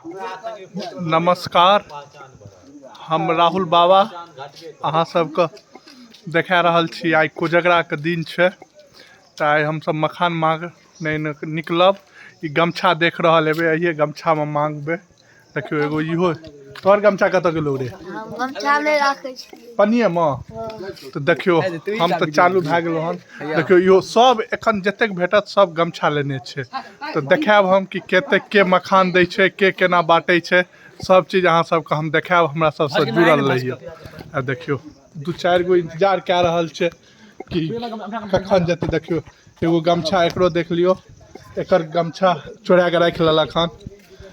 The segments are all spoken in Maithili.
नमस्कार, हम राहुल बाबा अहाँ सबके देखा रहल छी। आइ कोजगराके दिन छै, तऽ आइ हमसब मखान मांग नहि निकलब। ई गमछा देख रहल हेबै, एहिए गमछामे मांगबै। देखियौ एगो इहो, तोहर गमछा कतऽ गेलौ रे? हम गमछा नहि राखै छी। पनिएमे। तऽ देखियौ हम तऽ चालू भए गेलहुँ हन। देखियौ इहो सब एखन जतेक भेटत सब गमछा लेने छै। तऽ देखायब हम कि कतेक के मखान दै छै, के केना बाँटै छै, सब चीज अहाँ सबके हम देखायब। हमरा सबसँ जुड़ल रहियौ। आ देखियौ दू चारि गो इन्तजार कए रहल छै कि कखन जेतै। देखियौ एगो गमछा एकरो देख लियौ, एकर गमछा चोरा कऽ राखि लेलक हन।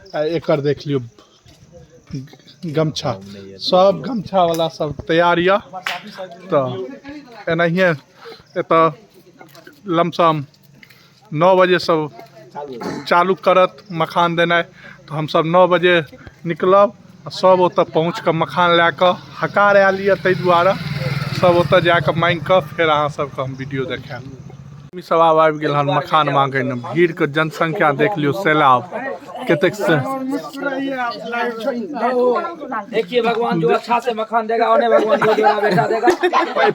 आ एकर देख लियौ गमछा, सब गमछा वाला सब तैयार यऽ। तऽ एनाहिए एतऽ लमसम 9 बजे सब चालू करत मखान देनाइ। तऽ हमसब 9 बजे निकलब आ सब ओतऽ पहुँच कऽ मखान लए कऽ हकार आयल यऽ, ताहि दुआरे सब ओतऽ जा कऽ मांगि कऽ फेर अहाँ सबके हम वीडियो देखायब। आदमी सब आब आबि गेल हन मखान मांगै ने। भीड़ के जनसंख्या देख लियौ, सैलाब कतेक से। देखिए भगवान जो अच्छा से मखान देगा उन्हें भगवान जो जोड़ा बेटा देगा।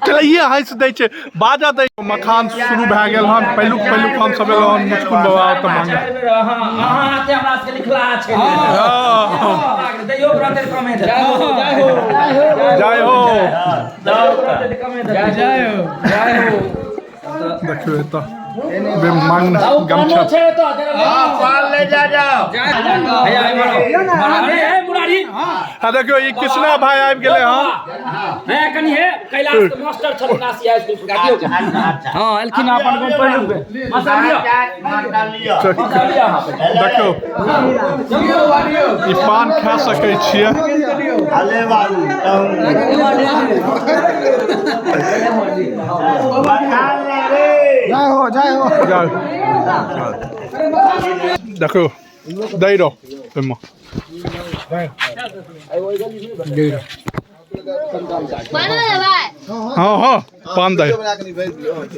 चलिए हंस दै छै, बाजऽ दै। मखान शुरू भए गेल हन। पहिलुक पहिलुक हम सब एलहुँ हन मुचकुन बाबा ओतऽ मांगे। अहाँ हाथे हमरा सबके लिखला छै। दैयो रहतै कमे देतै। जय हो, जय हो, जय हो, जय हो। देखियौ एतऽ बे मांग गमछा हाँ। देखियौ ई कृष्णा भाई आबि गेलै हन। हे कनि हे कैलाश के मास्टर छथिन आसिया स्कूल के। हां एलखिन अपन गांव पहिलुक बेर। मास्टर लियो, मास्टर लियो अहाँ। देखियौ ई पान खा सकै छियै। जय हो, जय हो। देखियौ दै रहो ओहिमे। पानो लेबै? हँ हँ, पान दै।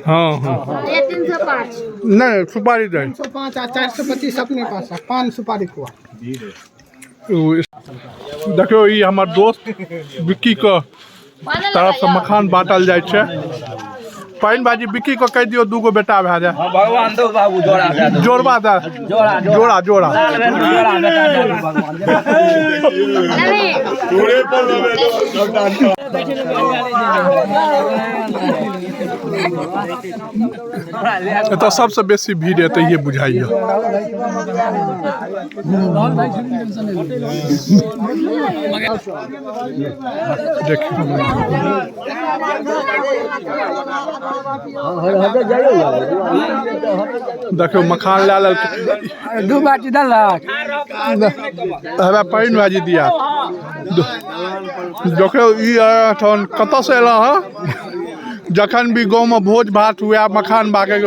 हँ हँ। 305। नहि, सुपारी दै। 305 आ 425 अपने पास है। पान सुपारी खुआ। देखियौ ई हमर दोस्त विक्की के पानो तरफ से लेबै? मखान बाँटल जाइ छै। पानि बाजी विक्की को कहि दियौ दूगो बेटा भए जाय। भगवान दो बाबू जोड़ा दे दो। जोड़बा दे। जोड़ा। जोड़ा जोड़ा। साल भरि में जोड़ा बेटा दे दो भगवान। लेबै? एतऽ सबसँ बेसी भीड़ एतहिए बुझाइए। देखियौ देखियौ मखान लए लेलकै। दू बाटी देलक। हमे पानि भाजी दिया। देखियौ ई एठन कतऽसँ एलहुँ हँ। जखन भी गाँवमे भोज भात हुए मखान मांगे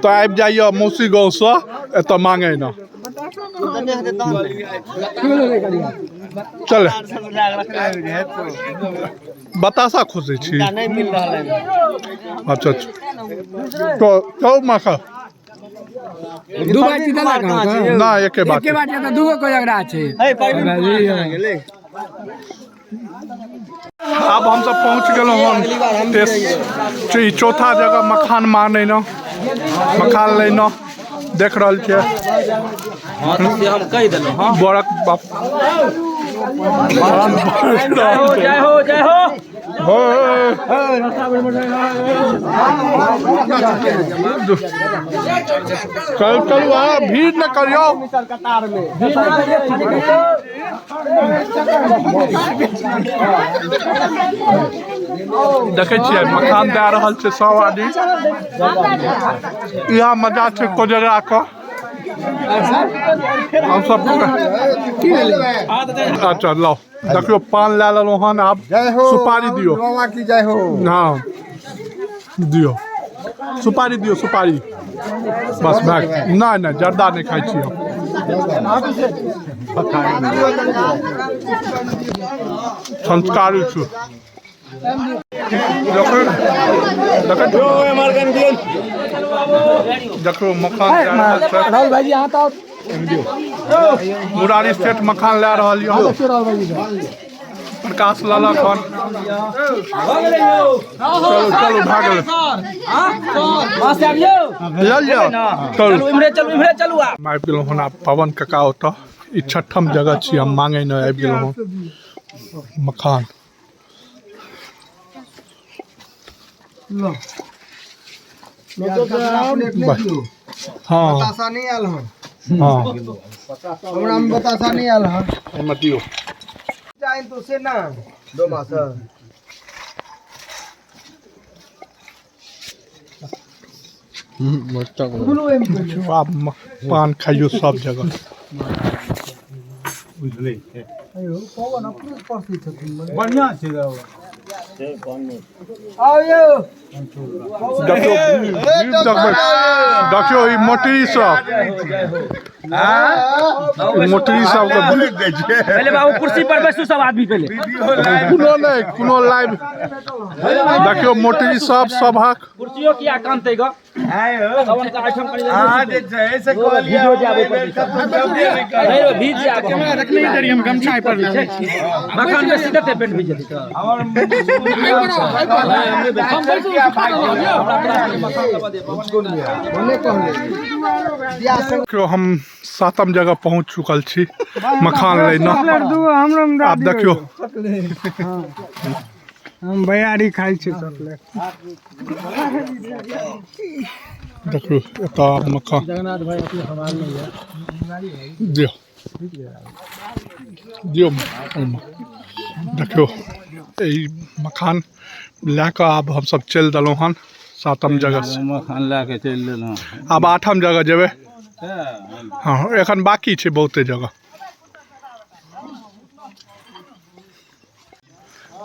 तऽ आबि जाइए मौसी गाँवसँ एतऽ मांगे ने। चल बतासा खोजै छी। अच्छा अच्छा, तो चौ मखा दू बाटी देलक अहाँके? ना, एके बात। एके बाटी तऽ दूगो कोजगरा छै। आब हमसब पहुँच गेलहुँ हन ई चौथा जगह मखान मांगै ने, मखान लैने। देख रहल छियै। हां तऽ से हम कहि देलहुँ। हां बरक बाप। जय हो, जय हो, जय हो। चल चलू, अहाँ भीड़ न करियौ। देखै छियै मखान दए रहल छै सब आदमी। इएह मजा छै कोजगरा के। हमसब अच्छा लाउ। देखियौ पान लए लेलहुँ हन, आब जय हो। सुपारी दियौ। बाबा की जय हो। हँ दियौ सुपारी, दियौ सुपारी। बस भए गेल। नहि नहि, जर्दा नहि खाइ छी हम, संस्कारी छी। देखियौ देखियौ देखियौ मखान दए रहल छै। राहुल भाईजी, अहाँ तऽ मुरारी सेठ मखान लए रहल यऽ। प्रकाश ललक हन। चलू चलू भए गेलै। लऽ लिअ। चलू इम्हरे चलू, इम्हरे चलू। आब आबि गेलहुँ हन आब पवन काका ओतऽ। ई छठम जगह छी, हम मांगे ने आबि गेलहुँ हन मखान। हाँ बतासा नहीं आयल हन। हाँ हमरा में बतासा नहीं आयल हन। एहिमे दियौ। जाइन तो से ना दो मास। देखियौ आब पान खाइयौ सब जगह। बढ़िया छै। आउ यौ। देखियौ भीड़ देखबै। देखियौ ई मोटरी सब, ई मोटरी सबके पहिले बाबू कुर्सी पर बैसू सब आदमी पहिले। कोनो नहि, कोनो लाइव। देखियौ मोटरी सब सबहक। कुर्सियो किया कानतै ग? पवन का आइटम कनि वीडियो जाबे पर नहीं रो, भीज जाब। कैमरा रखने ही हम गमछा पर मखान बेसी देतै पेट भीज जेतै। हम बैसू सुखा देलहुँ यौ। देखियौ हम सातम जगह पहुंच चुकल छी मखान लेना। आब देखियौ हम भैयारी खाइ छी चॉकलेट। देखियौ एतऽ मखान। जगन्नाथ भाई अपने हमार नहीं है। दियौ दियौ ओहिमे। देखियौ ई मखान लए कऽ आब हमसब चलि देलहुँ हन सातम जगह से। मखान लए के चलि देलहुँ। आब आठम जगह जेबै। हाँ एखन बाकी छै बहुते जगह।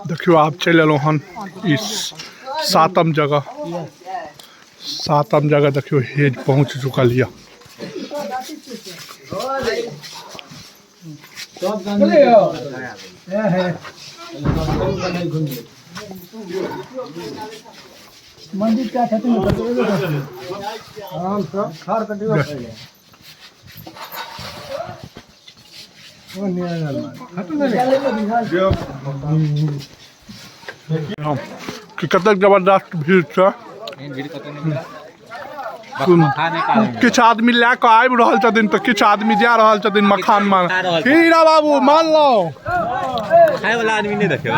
देखियौ आब चलि एलहुँ हन ई सातम जगह। सातम जगह देखियौ हेज पहुँच चुकल यऽ। मंदिर क्या छथिन आराम से खार कटियो। कि कतेक जबरदस्त भीड़ छै। किछु आदमी लए कऽ आबि रहल छथिन तऽ किछु आदमी जा रहल छथिन मखान मान। हीरा बाबू मान लो। खाय वाला आदमी नहीं देखियो।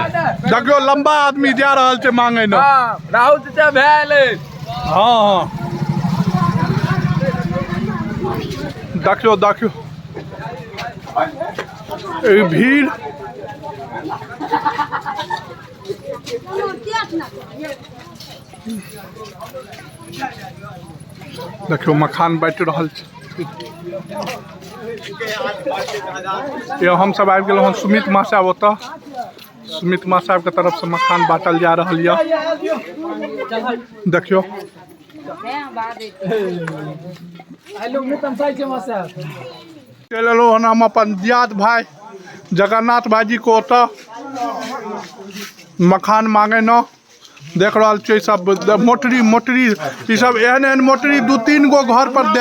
देखियौ लंबा आदमी जा रहल छै मांगे ने। राहुल चाचा भेल। हाँ हाँ देखियौ देखियौ ई भीड़। देखियौ मखान बाँटि रहल छै। यो हमसब आबि गेलहुँ हन सुमित माँ साहब ओतऽ। सुमित माँ साहब के तरफ से मखान बाँटल जा रहल यऽ। देखियौ चलि एलहुँ हन हम अपन दियाद भाई जगन्नाथ भाईजी को ओतऽ मखान मांगे न। देख रहल छियै सब मोटरी मोटरी ई सब एहन एहन मोटरी 2-3 गो घर पर दे।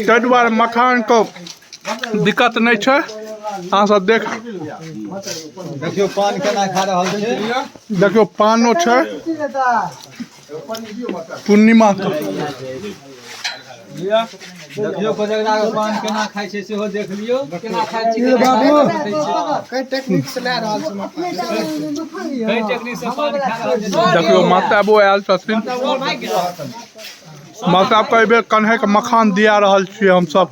ताहि दुआरे मखान के दिक्कत नहीं छै। अहाँ सब देख देखियौ पान केना खा रहल छै। देखियौ पानो छै पूर्णिमा के। देखियौ कोजगरा के पान केना खाइ छै सेहो देख लियौ। केना खाइ छै बाबू, कई टेक्निक से लए रहल छै मखान। कई टेक्निक से पान खा रहल छै। देखियौ माताबो आयल छथिन। माता के एहि बेर कन्हे के मखान दिया रहल छियै हमसब।